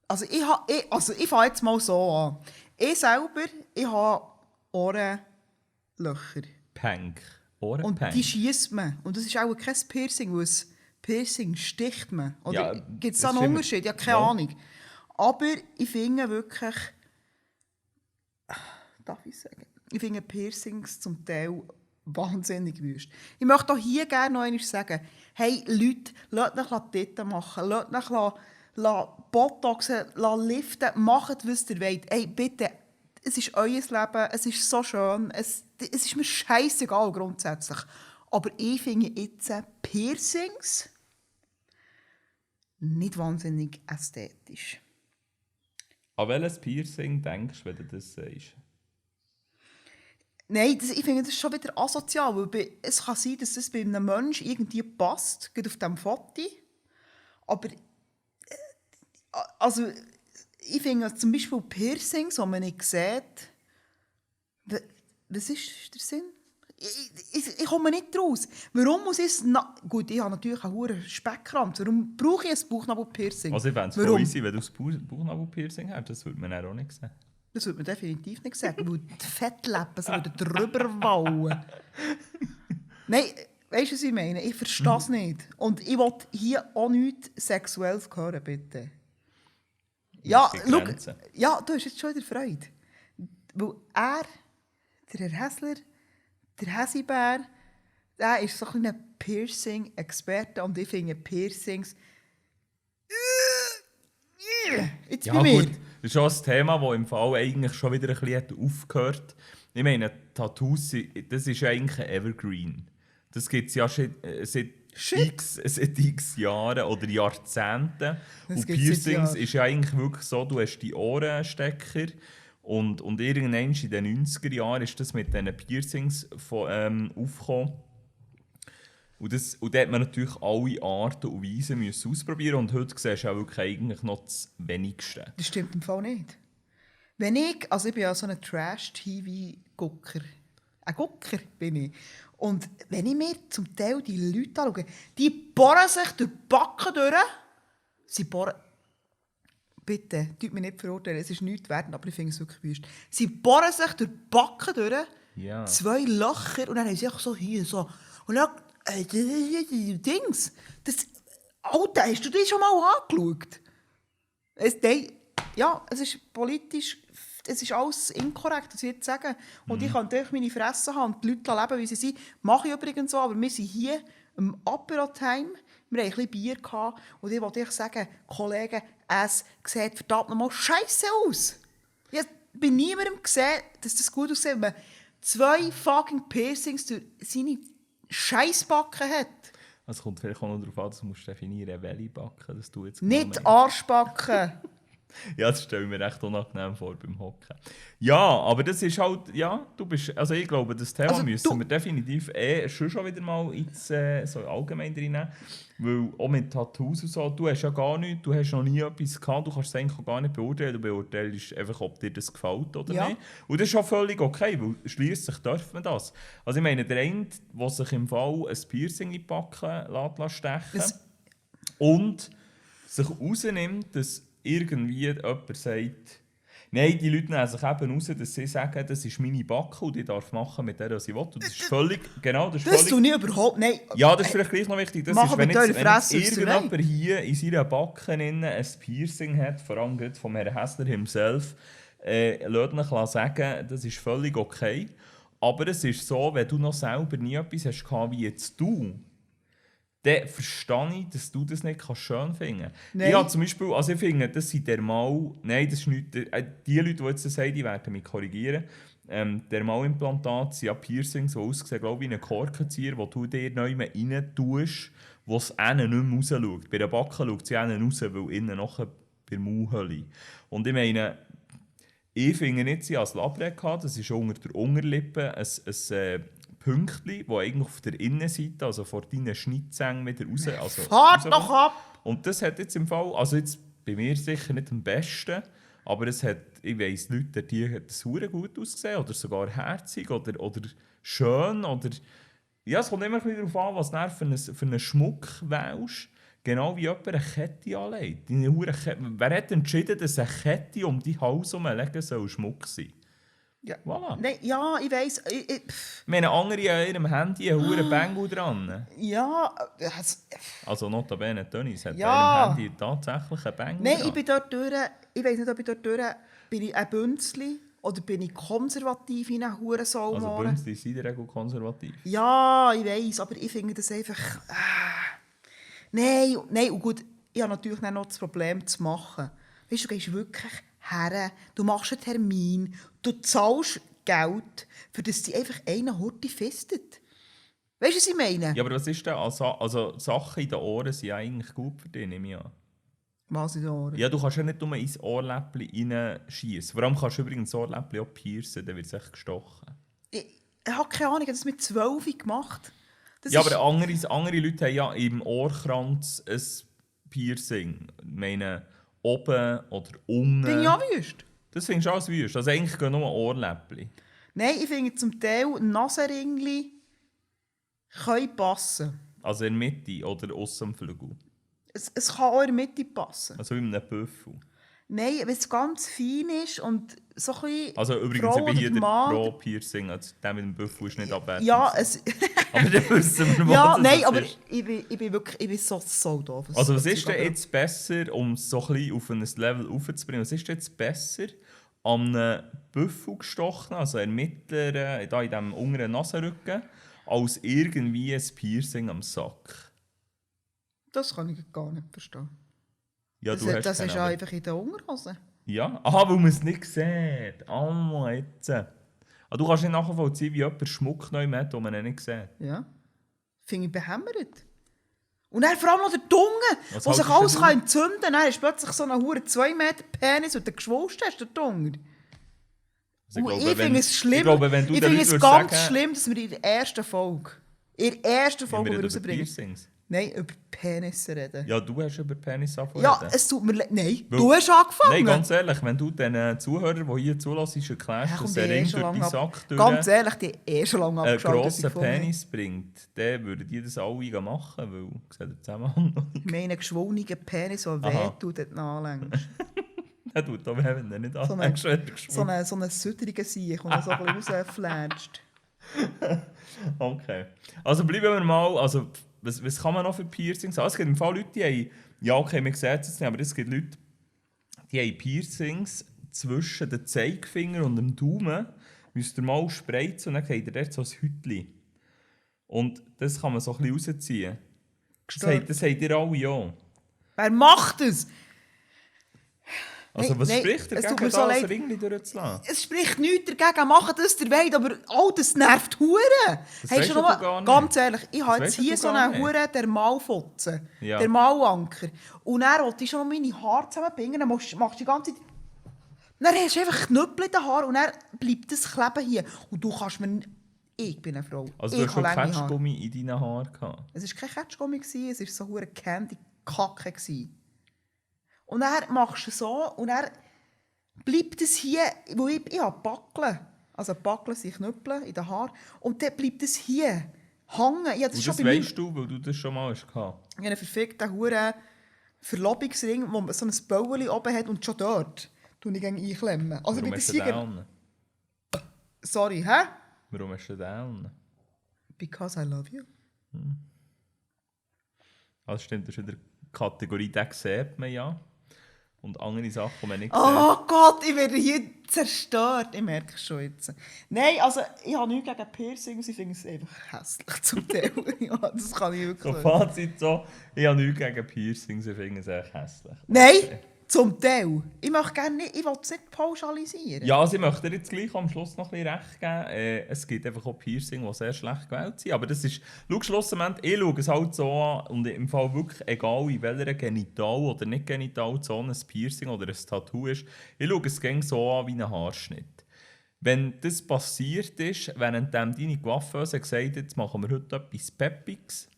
Also ich fange jetzt mal so an. Ich selber, ich habe Ohrenlöcher. Pank. Und Ohrenpank. die schiesst man. Und das ist auch kein Piercing, weil ein Piercing sticht man. Oder Ja, gibt es da einen stimmt. Unterschied? Ja, keine Ahnung. Aber ich finde wirklich... Darf ich sagen? Ich finde Piercings zum Teil wahnsinnig wüst. Ich möchte auch hier gerne noch einmal sagen, hey Leute, lasst euch die Titten machen, lasst euch Botoxen, liften, macht, was ihr wollt. Hey, bitte, es ist euer Leben, es ist so schön, es ist mir scheissegal grundsätzlich. Aber ich finde jetzt Piercings nicht wahnsinnig ästhetisch. An welches Piercing denkst du, wenn du das sagst? Nein, ich finde das schon wieder asozial, weil es kann sein, dass das bei einem Menschen irgendwie passt, gerade auf diesem Foto. Aber also, ich finde zum Beispiel Piercings, die man nicht sieht, was ist der Sinn? Ich komme nicht raus. Warum muss ich es... Gut, ich habe natürlich einen hohen Speckkranz. Warum brauche ich ein Bauchnabelpiercing? Also ich fände es voll easy, wenn du das Bauchnabelpiercing hättest. Das würde man dann auch nicht sehen. Das würde man definitiv nicht sagen, weil die Fettläppen würden drüber wallen. Nein, weißt du, was ich meine? Ich verstehe es nicht. Und ich will hier auch nichts Sexuelles hören, bitte. Ja, schau, ja, du hast jetzt schon wieder Freude. Weil der Herr Häsler, der Häsibär, der ist so ein Piercing-Experte und ich finde Piercings... Jetzt Ja bei mir. gut, das ist schon ein Thema, das im Fall eigentlich schon wieder ein bisschen aufgehört hat. Ich meine, Tattoos, das ist eigentlich ein Evergreen. Das gibt es ja schon seit x Jahren oder Jahrzehnten. Das Und gibt's seit Piercings Jahren. ist ja eigentlich wirklich so, du hast die Ohrenstecker und irgendwann in den 90er Jahren ist das mit diesen Piercings aufgekommen. Und da hat man natürlich alle Arten und Weisen müssen ausprobieren und heute siehst du auch wirklich eigentlich noch das Wenigste. Das stimmt im Fall nicht. Also ich bin ja so ein Trash-TV-Gucker. Ein Gucker bin ich. Und wenn ich mir zum Teil die Leute anschaue, die bohren sich durch die Backen durch. Sie bohren... Bitte, tut mich nicht verurteilen, es ist nichts wert, aber ich finde es wirklich wüst. Sie bohren sich durch die Backen durch, Ja. 2 Löcher und dann haben sie einfach so hier so... Und dann... Dings... Alter, hast du das schon mal angeschaut? Es ist politisch... Es ist alles inkorrekt, was ich jetzt sage. Und ich kann natürlich meine Fresse haben und die Leute leben, wie sie sind. Mache ich übrigens so, aber wir sind hier im Apero-Time. Wir hatten ein bisschen Bier gehabt, und ich wollte euch sagen, Kollegen, es sieht verdammt nochmal scheisse aus. Ich habe bei niemandem gesehen, dass das gut aussieht, wenn man 2 fucking Piercings durch seine Scheissbacken hat. Es kommt vielleicht auch noch darauf an, dass du definieren musst, welche Backen das du jetzt Nicht Arschbacken. Ja, das stelle ich mir recht unangenehm vor beim Hocken. Ja, aber das ist halt, ja, du bist, also ich glaube, das Thema müssen wir definitiv schon wieder mal ins, so allgemein reinnehmen. Weil auch mit Tattoos und so, du hast ja gar nichts, du hast noch nie etwas gehabt, du kannst es eigentlich auch gar nicht beurteilen. Du beurteilst einfach, ob dir das gefällt oder nicht. Und das ist auch völlig okay, weil schliesslich darf man das. Also ich meine, der eine, der sich im Fall ein Piercing in die Backen stechen lässt und sich rausnimmt, dass irgendwie jemand sagt, nein, die Leute nehmen sich eben raus, dass sie sagen, das ist meine Backe und ich darf machen mit der, was ich will. Und das ist völlig, genau, das ist Das völlig... tue ich überhaupt nicht. Ja, das ist vielleicht gleich noch wichtig. Das ist, wenn mit eurer Fresse, irgendjemand hier in seiner Backe ein Piercing hat, vor allem gerade vom Herrn Häsler himself, lasst mich sagen, das ist völlig okay. Aber es ist so, wenn du noch selber nie etwas hast gehabt, wie jetzt du, dann verstehe ich, dass du das nicht schön finden kannst. Ich habe zum Beispiel, also ich finde, das sind nein, das ist nicht, die Leute, die jetzt das sagen, die werden mich korrigieren. Dermalimplantate sind ja Piercings, die aussehen, glaube ich, wie ein Korkenzieher, wo du dir neu rein tust, wo es innen nicht mehr rausschaut. Bei der Backe schaut sie innen raus, weil innen nachher bei der Mauhöhle. Und ich meine, ich finde nicht, sie als Labret gehabt, das ist unter der Unterlippe ein Pünktchen, das eigentlich auf der Innenseite, also vor deinen Schnittzängen wieder raus... Also Fahrt doch ab! Und das hat jetzt im Fall, also jetzt bei mir sicher nicht am besten, aber es hat, ich weiss, Leute, die hat es verdammt gut ausgesehen, oder sogar herzig, oder schön, oder... Ja, es kommt immer ein bisschen darauf an, was du für einen Schmuck wählst. Genau wie jemand eine Kette anlegt. Wer hat entschieden, dass eine Kette um die Hals herumlegen soll Schmuck sein? Ja. Voilà. Nein, ja, ich weiss. Ich meine, andere an ihrem Handy einen hohen Bengel dran. Ja, Also notabene, Tönnies hat Ja. an ihrem Handy tatsächlich einen Bengel nein, dran. ich bin dort durch. Ich weiss nicht, ob ich dort durch bin. Ich ein Bünzli oder bin ich konservativ in einer Hurensoul? Also Bünzli sind in der Regel konservativ. Ja, ich weiss, aber ich finde das einfach... Nein, und gut, ich habe natürlich dann noch das Problem zu machen. Weißt du, du gehst wirklich her, du machst einen Termin, du zahlst Geld, für das die einfach einen Horti fistet. Weißt du, was ich meine? Ja, aber was ist denn? Also Sachen in den Ohren sind ja eigentlich gut für dich, nehme ich an. Was in den Ohren? Ja, du kannst ja nicht nur ins Ohrläppchen reinschiessen. Vor allem kannst du übrigens das Ohrläppchen auch piercen, dann wird es echt gestochen. Ich habe keine Ahnung, ich habe das mit 12 gemacht. Das Ja, ist- aber andere Leute haben ja im Ohrkranz ein Piercing. Ich meine, oben oder unten. Bin ich auch wüst. Das findest du alles wüst. Also eigentlich gehen nur Ohrläppchen. Nein, ich finde zum Teil Nasenringli können passen. Also in der Mitte oder aussen am Flügel? Es kann auch in der Mitte passen. Also wie in einem Büffel? Nein, wenn es ganz fein ist und so ein bisschen Also übrigens, Frau ich bin oder hier der Mann- Pro-Piercing, also der mit dem Büffel ist nicht abwertend. Ja, aber dann wissen wir, was ja, das nein, ist. aber ich bin wirklich so doof. Also was ist denn jetzt besser, um es so ein bisschen auf ein Level aufzubringen, was ist denn jetzt besser an einem Büffel gestochen, also in mittleren, da in diesem unteren Nasenrücken, als irgendwie ein Piercing am Sack? Das kann ich gar nicht verstehen. Ja, Das ist aber- einfach in der Unterhose. Ja? Aha, weil man es nicht sieht. Ah, jetzt. Du kannst nicht nachvollziehen, wie jemand Schmuck neu hat, den man nicht sieht. Ja. Finde ich behämmert. Und dann vor allem noch der Dunge, Was wo sich haltest alles du kann entzünden kann. Dann ist plötzlich so ein hure 2 Meter Penis und der geschwulst hast, der Dunge. Also Und ich finde es schlimm. Ich glaube, wenn du Ich den finde Leuten es würdest ganz schlimm, dass wir in der ersten Folge wir reden über rausbringen. Piercings. Nein, über Penisse reden. Ja, du hast über Penis angefangen. Ja, es tut mir leid. Nein, Weil- du hast angefangen. Nein, ganz ehrlich, wenn du den Zuhörern, die hier zulassen, erklärst, Ja, komm, dass die ein Ring schon durch die lange Sack Ganz ehrlich, die schon lange einen abgeschaltet. grossen sind von mir. Penis bringt, dann würden die das alle machen, weil sieht der Zusammenhang noch nicht. Ich meine, einen geschwollenen Penis, der Aha. wehtut, wenn du ihn anlängst. Der tut aber, wenn du nicht So eine- anlegst, wird er geschwungen. So einen sütterigen Sieg, und er so ein bisschen rausflatscht. Okay. Also bleiben wir mal, also was kann man noch für Piercings haben? Es gibt im Fall Leute, die haben, ja okay, wir sehen es jetzt nicht, aber es gibt Leute, die haben Piercings zwischen den Zeigefinger und dem Daumen, müsst ihr mal spreizen und dann habt ihr dort so ein Hütchen. Und das kann man so ein bisschen rausziehen. Gestört. Das habt ihr alle ja. Wer macht das? Also Nein, was nein, spricht es dagegen, tut mir da so ein leid. Ringli durchzulassen? Es spricht nichts dagegen, machen das der wollt, aber das nervt hure. Das Hey, weisst schon du mal, gar nicht. ganz ehrlich, ich Das habe weisst jetzt hier du so gar einen nicht. hure Thermalfotzen, Ja. Thermalanker. Und dann wollte ich schon noch meine Haare zusammenbinden, dann machst du die ganze Zeit... Dann hast du einfach Knüppel in den Haaren und dann bleibt das kleben hier. Und du kannst mir... Ich bin eine Frau. Also ich du hast schon habe lange Haare. Ketschgummi in deinen Haaren gehabt. Es war kein Ketschgummi, es war so hure Candy-Kacke. Und dann machst du so und dann bleibt es hier, wo ich habe Backeln. Also Backeln sind Knüppel in den Haaren. Und dann bleibt es hier hängen. Ja, das Und ist das schon bei mir. weisst du, weil du das schon mal hast gehabt. Ich habe einen verfickten hure Verlobungsring, wo man so ein Bäuerchen oben hat und schon dort tue ich gegen einklemmen. Also Warum bei hast das du den hier... an? Sorry, hä? Warum hast du den an? Because I love you. Also stimmt, das ist wieder die Kategorie, den sieht man ja. Und andere Sachen, die man nicht Oh Gott, ich werde hier zerstört. Ich merke es schon jetzt. Nein, also ich habe nichts gegen Piercings, ich finde es einfach hässlich zum Teil. Ja, das kann ich sieht. wirklich So sagen. Fazit so, ich habe nichts gegen Piercings, ich finde es echt hässlich. Nein, Okay. zum Teil. Ich möchte gerne nicht, ich will es nicht pauschalisieren. Ja, also ich möchte dir jetzt gleich am Schluss noch ein bisschen recht geben. Es gibt einfach auch Piercing, die sehr schlecht gewählt sind. Aber das ist, schau, schlussendlich, ich schaue es halt so an und im Fall wirklich egal in welcher Genital- oder nicht Genitalzone ein Piercing oder ein Tattoo ist, ich schaue es gerne so an wie ein Haarschnitt. Wenn das passiert ist, während deine Coiffeuse gesagt hat, jetzt machen wir heute etwas Peppiges.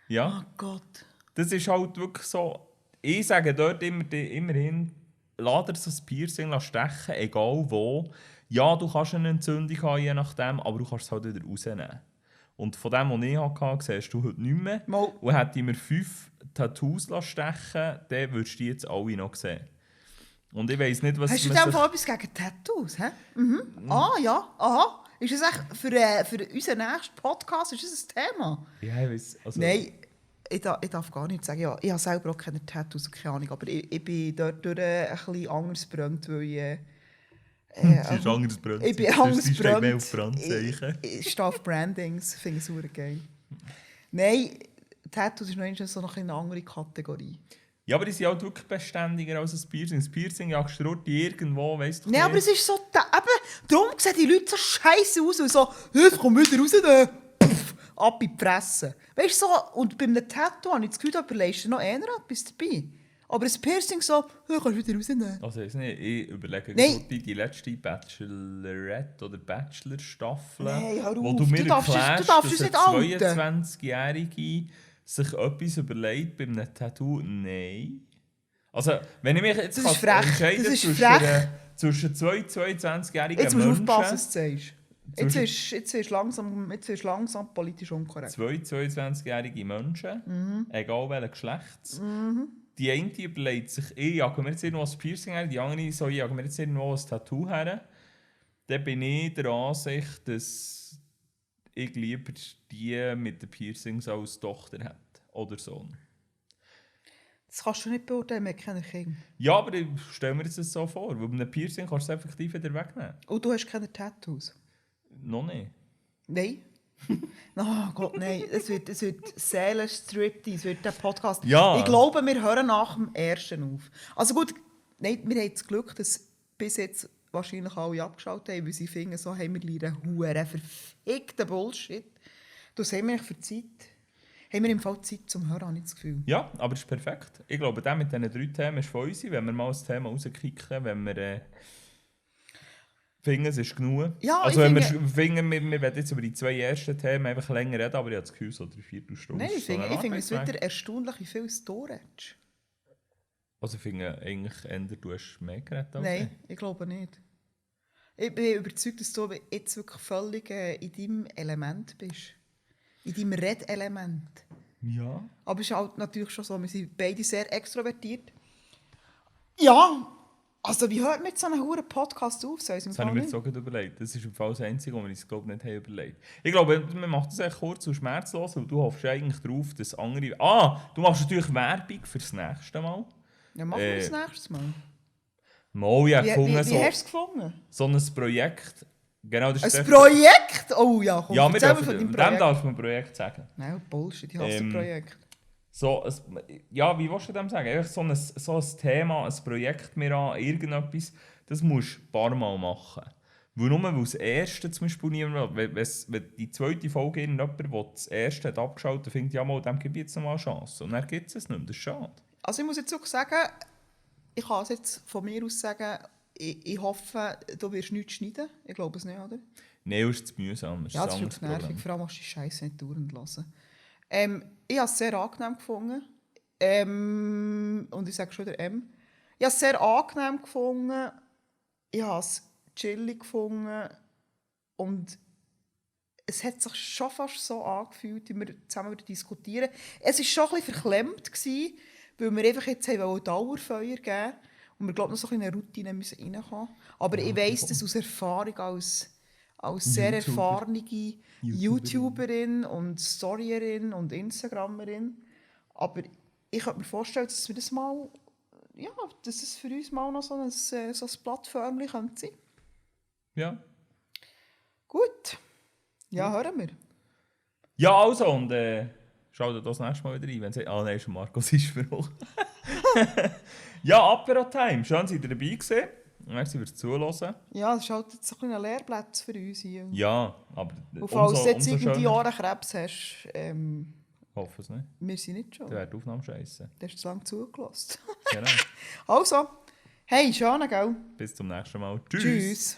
Ja. Oh Gott. Das ist halt wirklich so. Ich sage dort immerhin, lass dir so ein Piercing stechen, egal wo. Ja, du kannst eine Entzündung haben, je nachdem, aber du kannst es halt wieder rausnehmen. Und von dem, was ich hatte, siehst du heute nicht mehr. Mal. Und hätte ich mir 5 Tattoos stechen, dann würdest du die jetzt alle noch sehen. Und ich weiss nicht, was Hast du in man dem sich- Fall etwas gegen Tattoos? Hä? Mhm. Ah ja, aha. Ist das echt für unseren nächsten Podcast ist das ein Thema? Ja, ich weiss, also, Nein, ich darf gar nichts sagen. Ja, ich habe selber auch keine Tattoos, keine Ahnung. Aber ich bin dort durch ein bisschen anders gebrannt, weil ich... sie ist anders gebrannt. Ich bin Sie anders steht mehr gebrannt. auf Brandzeichen. Ich stehe auf Brandings, finde ich super geil. Nein, Tattoos ist noch so eine andere Kategorie. Ja, aber die sind halt wirklich beständiger als ein Piercing. Das Piercing jagst du dort irgendwo, weißt du. Nein, aber es ist so... Eben, darum sehen die Leute so scheiße aus und so... «Jetzt komm wieder raus, da!» Pff, ab in die Fresse. Weißt du, so... Und bei einem Tattoo habe ich das Gefühl, da überlegst du noch eher etwas dabei. Aber ein Piercing so... «Ja, kannst du wieder rausnehmen.» Also ich überlege Nein. gerade die letzte Bachelorette oder Bachelor-Staffel, Nein, hör wo auf, du mir du darfst erklärst, uns nicht dass eine outen. 22-Jährige sich etwas überlegt bei einem Tattoo. Nein. Also, wenn ich mich jetzt Das ist frech. entscheiden Das ist zwischen frech. einer zwischen zwei 22-jährigen Jetzt musst du Menschen... aufpassen, was du sagst. Jetzt ist langsam politisch unkorrekt. Zwei 22-jährige Menschen, egal welchen Geschlechts. Die eine überlegt sich, ich jage mir jetzt irgendwo ein Piercing her, die andere so, ich jage mir jetzt irgendwo ein Tattoo her. Dann bin ich der Ansicht, dass ich lieber die mit den Piercings als Tochter hätte. Oder Sohn. Das kannst du nicht beurteilen, wir haben keine Kinder. Ja, aber ich stelle mir das so vor, weil mit einem Piercing kannst du es effektiv wieder wegnehmen. Und du hast keine Tattoos? Noch nicht. Nein? Oh Gott, nein. Es wird Seelenstriptease, es wird der Podcast. Ja. Ich glaube, wir hören nach dem ersten auf. Also gut, nein, wir haben das Glück, dass bis jetzt wahrscheinlich alle abgeschaltet haben, weil sie finden, so haben wir lernen huere verfickten Bullshit. Das haben wir für Zeit. Haben wir im Fall Zeit zum Hören, habe ich das Gefühl. Ja, aber das ist perfekt. Ich glaube, der mit diesen 3 Themen ist von uns, wenn wir mal ein Thema rauskicken, wenn wir finden, es ist genug. Ja, also ich wenn finde- wir finden, wir werden jetzt über die 2 ersten Themen einfach länger reden, aber ich habe das Gefühl, so 3/4 Stunde. Nein, ich ist so finde ein es Arbeitsweg. wieder erstaunlich, wie viel Storage. Also ich finde eigentlich eher, du hast mehr geredet als Nein, ich glaube nicht. Ich bin überzeugt, dass du jetzt wirklich völlig in deinem Element bist. In deinem Redelement. ich. Ja. Aber es ist halt natürlich schon so, wir sind beide sehr extrovertiert. Ja, also wie hört man jetzt so einen verdammten Podcast auf? So Das habe ich mir jetzt auch gerade überlegt. Das ist im Fall das Einzige, was wir uns glaube nicht haben überlegt. Ich glaube, man macht das echt kurz und schmerzlos, weil du hoffst eigentlich darauf, dass andere... du machst natürlich Werbung fürs nächste Mal. Ja, machen wir das nächstes Mal. Mal, ich habe Wie gefunden, hast du es gefunden? so ein Projekt... Genau, das ist Ein Projekt? Oh ja, komm, Ja, wir erzähl mir dürfen, von deinem dem Projekt. darfst du ein Projekt sagen. Nein, Bullshit, ich hasse Projekt. So ja, wie willst du dem sagen? Einfach so ein Thema, ein Projekt mir an, irgendetwas, das musst du ein paar Mal machen. Weil nur weil das erste zum Beispiel niemand will. Wenn die zweite Folge jemand, der das erste hat abgeschaltet hat, findet, ja mal, dem gebe ich jetzt noch mal eine Chance. Und dann gibt es nicht mehr, das ist schade. Also ich muss jetzt auch sagen, ich kann es jetzt von mir aus sagen, ich hoffe, du wirst nichts schneiden. Ich glaube es nicht, oder? Nein, ist zu mühsam, das ist Ja, ein das ist anderes wirklich nervig. Problem. Vor allem hast du die Scheiße nicht durchgelassen. Ich habe es sehr angenehm gefunden. Und ich sage schon der M. Ich habe es sehr angenehm gefunden. Ich habe es chillig gefunden. Und es hat sich schon fast so angefühlt, wie wir zusammen wieder diskutieren. Es war schon ein bisschen verklemmt, weil wir einfach jetzt ein Dauerfeuer geben und wir glaube noch so ein bisschen in eine Routine müssen reinkommen. Aber ich weiss das aus Erfahrung als sehr erfahrene YouTuberin und Storyerin und Instagramerin. Aber ich könnte mir vorstellen, dass wir das mal, ja, dass es für uns mal noch so ein Plattformchen könnte sein. Ja. Gut. Ja, hören wir. Ja, also, und schaut das nächste Mal wieder rein, wenn sie... Ah, nein, ist Markus Spruch. Ja, Apero-Time. Schön, seid ihr dabei gewesen. Merci fürs Zuhören. Ja, das ist halt jetzt so ein Lehrplatz für uns hier. Ja, aber Und falls du jetzt irgendwie schöner. Ohrenkrebs hast, Hoffe es nicht. wir sind nicht schon. Dann wäre die Aufnahme scheiße. Du hast zu lange zugelassen. Genau. Also, hey, schön, gell? Bis zum nächsten Mal. Tschüss. Tschüss.